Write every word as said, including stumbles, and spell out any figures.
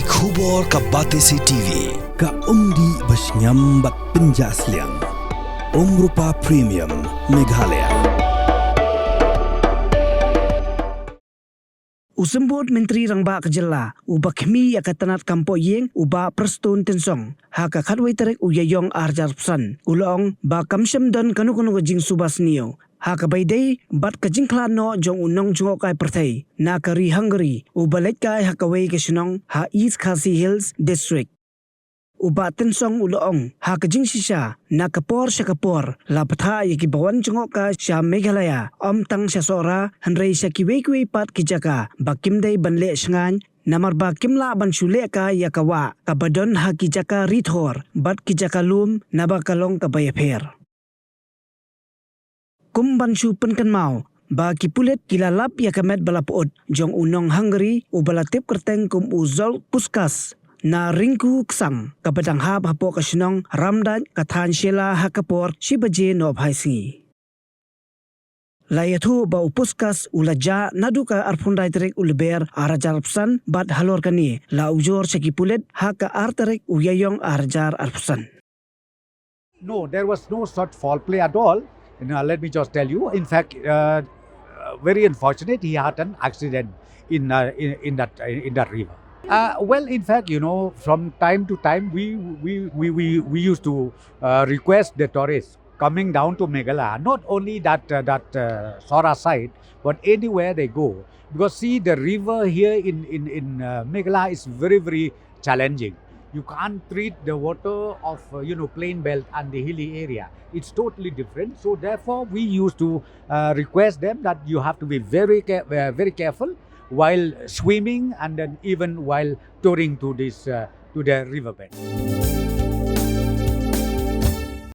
Khubor ka Batesi T V, ka umdih ba shngiam bad pynjah sliang. Umrupa Premium, Meghalaya. U Symbud Myntri Rangbah ka Jylla, uba khmih ïa ka tnat kam poh ïing, u Bah Prestone Tynsong, ha ka khatwei tarik u Ïaïong arhajar arphew san, u la ong ba kam shym don kano kano ka jingsuba sniew ha kaba ïadei bad ka jingkhlad noh jong u nongjngohkai pyrthei na ka ri Hungary, uba leit kai ha kawei ka shnong ha East Khasi Hills District. U Bah Tynsong u la ong, ha ka jingshisha, na ka por sha ka por, la bthah ïa kiba wan jngohkai sha Meghalaya, ym tang sha Sohra, hynrei sha kiwei kiwei pat ki jaka ba kim dei ban leh shngaiñ, namar ba kim lah ban shu lehkai ïa ka wah kaba don ha ki jaka rithor bad ki jaka lum, naba ka long kaba ïapher. Kum ban shu pynkynmaw ba ki pulit ki la lap ïa ka met ba la pyut jong u nong Hungary uba la tip kyrteng kum u Zsolt Puskas na Ringku Ksang, kaba dang hap hapoh ka shnong Ramdait, ka thaiñ Shella, ha ka por shi baje nohphai sngi. La ïathuh ba u Puskas u la jah naduh ka arphew khyndai tarik u Lber arhajar arphew san bad halor kane la ujor sha ki pulit ha ka ar tarik u Ïaïong arhajar arphew san. No, there was no such foul play at all. You know, let me just tell you. In fact, uh, uh, very unfortunate, he had an accident in, uh, in, in that, in that river. Uh, well, in fact, you know, from time to time, we, we, we, we, we used to, uh, request the tourists coming down to Meghalaya, not only that, uh, that, uh, Sohra side, but anywhere they go. Because see, the river here in, in, in, uh, Meghalaya is very, very challenging. You can't treat the water of, uh, you know, plain belt and the hilly area. It's totally different. So therefore, we used to, uh, request them that you have to be very care-, uh, very careful while swimming and then even while touring to this, uh, to the riverbed.